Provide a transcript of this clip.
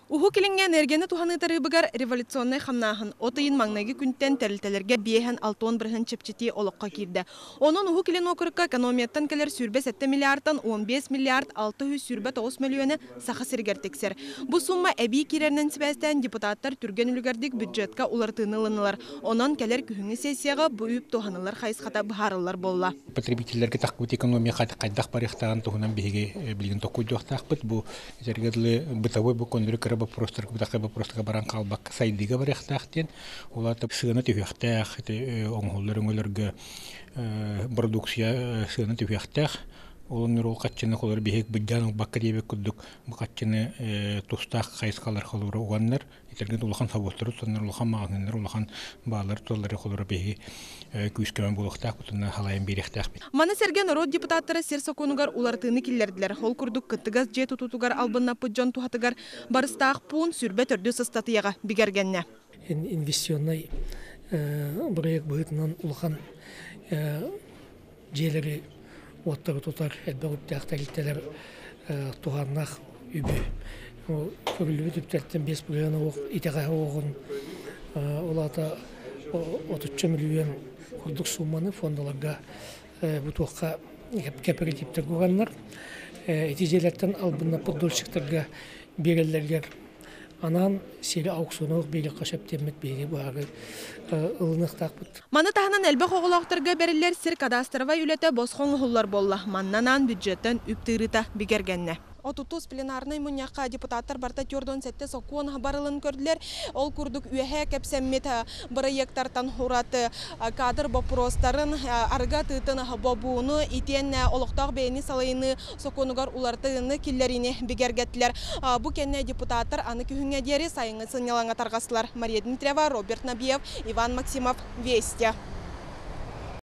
Уһук Илиҥҥэ энергияны туһаныы тарыыбыгар революционнай хамнааһын от ыйын маҥнайгы күнтэн тэрилтэлэргэ 56% чэпчэтии олоххо киирдэ. Онон Уһук Илин уокурукка экономияттан кэлэр 27 миллиардтан 15 миллиард 629 мөлүйүөнэ Саха сиригэр тиксэр. Бу сумма эбии киирэринэн сибээстээн депутаттар түргэн үлүгэрдик бюджетка уларытыыны ылыннылар. Онон кэлэр күһүҥҥү сессияҕа бу үп туһаныллар хайысхата быһаарыллар буолла. Потребителлэргэ тахпыт экономия хайдах барыахтааҕын туһунан биһиги билигин толкуйдуохтаахпыт. Бу Этэргэ дылы, бытовой бу көннөрү кыра боппуруостарга, бытахай боппуруостарга баран хаалбакка сайдыыга барыахтаах диэн. Ол аата сыана түһүөхтээх, ити оҥоһуллар өҥөлөргө продукция сыана түһүөхтээх. Ол оннугар ол хаччыны холор биһик быдьаан ылбакка диэбит курдук бу хаччыны тустаах хайысхалар холобура уганнар Итиргит улахан собуоттары тутаннар, улахан маҕаһыыннар, улахан бааллар туталлары холоро биһиги күүскэ буолуохтаах, утунна халайан биэриэхтээхпит. Маны сэргэ норуот депутаттара сир сокуонугар уларытыыны киллэрдилэр. Ол курдук кыттыгас дьиэ тутуутугар албыннаппыт дьон туһатыгар барыстаах пуун 24 ыстатыйаҕа бигэргэннэ. Инвестиционнай бырайыак быһыытынан улахан дьиэлэри уоттары тутар элбэх үптээх тэрилтэлэр туһааннаах үбү көрүллүбүт үптэртэн 5% итэҕэһэ уоҕун ол аата отучча мөлүйүөн курдук суумманы фондаларга бу туохха кооперативтэргэ уганнар ити дьиэлэртэн албыннаппыт дольщиктарга биэрэллэригэр анаан сири аукционуох биэриэххэ сөп диэммит биһиги быһаарыы ылыныахтаахпыт. Маны таһынан элбэх оҕолоохторго бэриллэр сир кадастровай үлэтэ босхо оҥоһуллар буолла. Манна анаан бюджеттан үп тыырыыта бигэргэннэ. 30 пленарнай мунньахха депутаттар барыта 47 сокуон барылын көрдүлэр. Ол курдук үөһэ кэпсэммит бырайыактартан ураты кадр боппуруостарын, арыгы атыытын бобууну, итиэннэ олохтоох бэйэни салайыныы сокуонугар уларытыыны киллэриини бигэргэттилэр. Бу кэннэ депутаттар аны күһүҥҥэ диэри сайыҥҥы сынньалаҥҥа тарҕастылар. Мария Дмитриева, Роберт Набиев, Иван Максимов, Вести.